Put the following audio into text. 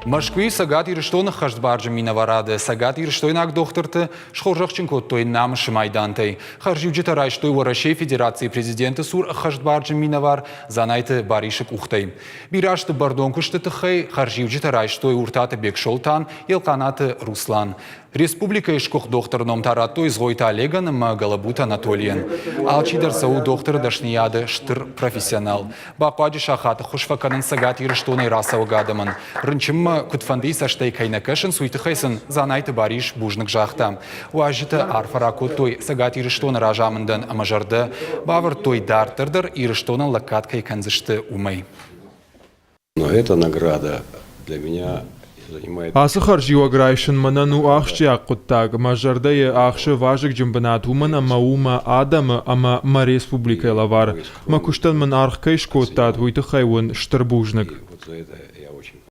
Мӕскуыйы Цӕгат Ирыстоны хӕстбарджын минӕварады цӕгатирыстойнаг дохтырты схорзӕхджын кодтой намысы майдантӕй. Хӕрзиуджытӕ райстой Уӕрӕсейы Федерацийы президенты цур ӕххӕстбарджын минӕвар Дзанайты Барисы къухтӕй. Бирӕ азты бӕрнон куысты тыххӕй хӕрзиуджытӕ райстой Уртаты Бексолтан, Елхъанаты Руслан. Республикӕйы сгуыхт дохтыры ном та радтой Цгъойты Олегӕн ӕмӕ Гӕлӕбуты Анатолийӕн. Алчидӕр сӕ у дохтыры дӕсныйады стыр профессионал. Бахъуаджы сахаты ххуыс фӕкӕнынц Цӕгат Ирыстонӕй рацӕуӕг адӕмӕн. Рынчынмӕ куыдфӕндыйы цӕстӕй кӕй нӕ кӕсынц, уый тыххӕй сын Дзанайты Барис бузныг загъта. Уазджытӕ арфӕ ракодтой Цӕгат Ирыстоны разамындӕн ӕмӕ зӕрдӕ бавӕрдтой, дарддӕр дӕр Ирыстонӕн лӕггад кӕй кӕндзысты, уымӕй. Но эта награда для меня занимает... Ацы хӕрзиуӕг райсын мӕнӕн у ахсджиаг хъуыддаг. Мӕ зӕрдӕйы ахсы вазыгджын бынат, уымӕн ӕмӕ у мӕ адӕмы ӕмӕ мӕ республикӕйы лӕвар. Мӕ куыстӕн мын аргъ кӕй скодтат, уый тыххӕй уын стыр бузныг.